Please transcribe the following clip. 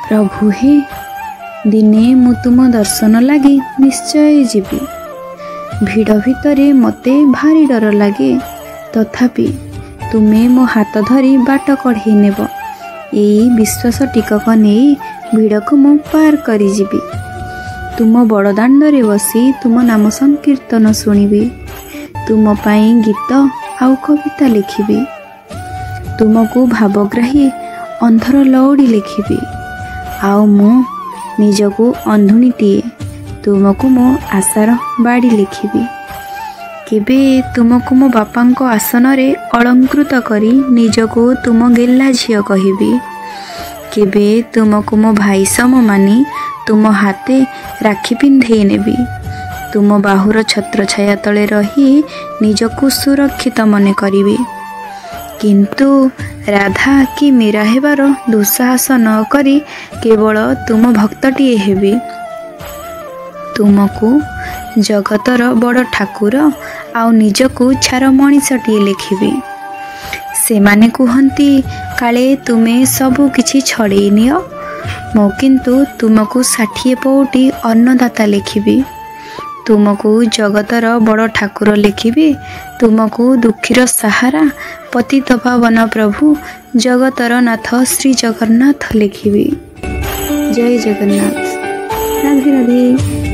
ପ୍ରଭୁ ହେ, ଦିନେ ମୁଁ ତୁମ ଦର୍ଶନ ଲାଗି ନିଶ୍ଚୟ ଯିବି। ଭିଡ଼ ଭିତରେ ମୋତେ ଭାରି ଡର ଲାଗେ, ତଥାପି ତୁମେ ମୋ ହାତ ଧରି ବାଟ କଢ଼େଇ ନେବ, ଏଇ ବିଶ୍ୱାସ ଟିକକ ନେଇ ଭିଡ଼କୁ ମୁଁ ପାର କରିଯିବି। ତୁମ ବଡ଼ଦାଣ୍ଡରେ ବସି ତୁମ ନାମ ସଂକୀର୍ତ୍ତନ ଶୁଣିବି। ତୁମ ପାଇଁ ଗୀତ ଆଉ କବିତା ଲେଖିବି। ତୁମକୁ ଭାବଗ୍ରାହୀ ଅନ୍ଧର ଲଉଡ଼ି ଲେଖିବି, ଆଉ ମୁଁ ନିଜକୁ ଅନ୍ଧୁଣୀଟିଏ ତୁମକୁ ମୋ ଆଶାର ବାଡ଼ି ଲେଖିବି। କେବେ ତୁମକୁ ମୋ ବାପାଙ୍କ ଆସନରେ ଅଳଙ୍କୃତ କରି ନିଜକୁ ତୁମ ଗେହ୍ଲା ଝିଅ କହିବି। କେବେ ତୁମକୁ ମୋ ଭାଇ ସମ ମାନି ତୁମ ହାତେ ରାକ୍ଷୀ ପିନ୍ଧେଇ ନେବି। ତୁମ ବାହୁର ଛତ୍ରଛାୟା ତଳେ ରହି ନିଜକୁ ସୁରକ୍ଷିତ ମନେ କରିବି। କିନ୍ତୁ ରାଧା କି ମୀରା ହେବାର ଦୁଃସାହସ ନ କରି କେବଳ ତୁମ ଭକ୍ତଟିଏ ହେବି। ତୁମକୁ ଜଗତର ବଡ଼ ଠାକୁର ଆଉ ନିଜକୁ ଛାର ମଣିଷଟିଏ ଲେଖିବି। ସେମାନେ କୁହନ୍ତି କାଳେ ତୁମେ ସବୁ କିଛି ଛଡ଼େଇ ନିଅ। ମୁଁ କିନ୍ତୁ ତୁମକୁ 60 ପଉଟି ଅନ୍ନଦାତା ଲେଖିବି। ତୁମକୁ ଜଗତର ବଡ଼ ଠାକୁର ଲେଖିବି। ତୁମକୁ ଦୁଃଖୀର ସାହାରା ପତିତପାବନ ପ୍ରଭୁ ଜଗତର ନାଥ ଶ୍ରୀ ଜଗନ୍ନାଥ ଲେଖିବି। ଜୟ ଜଗନ୍ନାଥ। ରାଧେ ରାଧେ।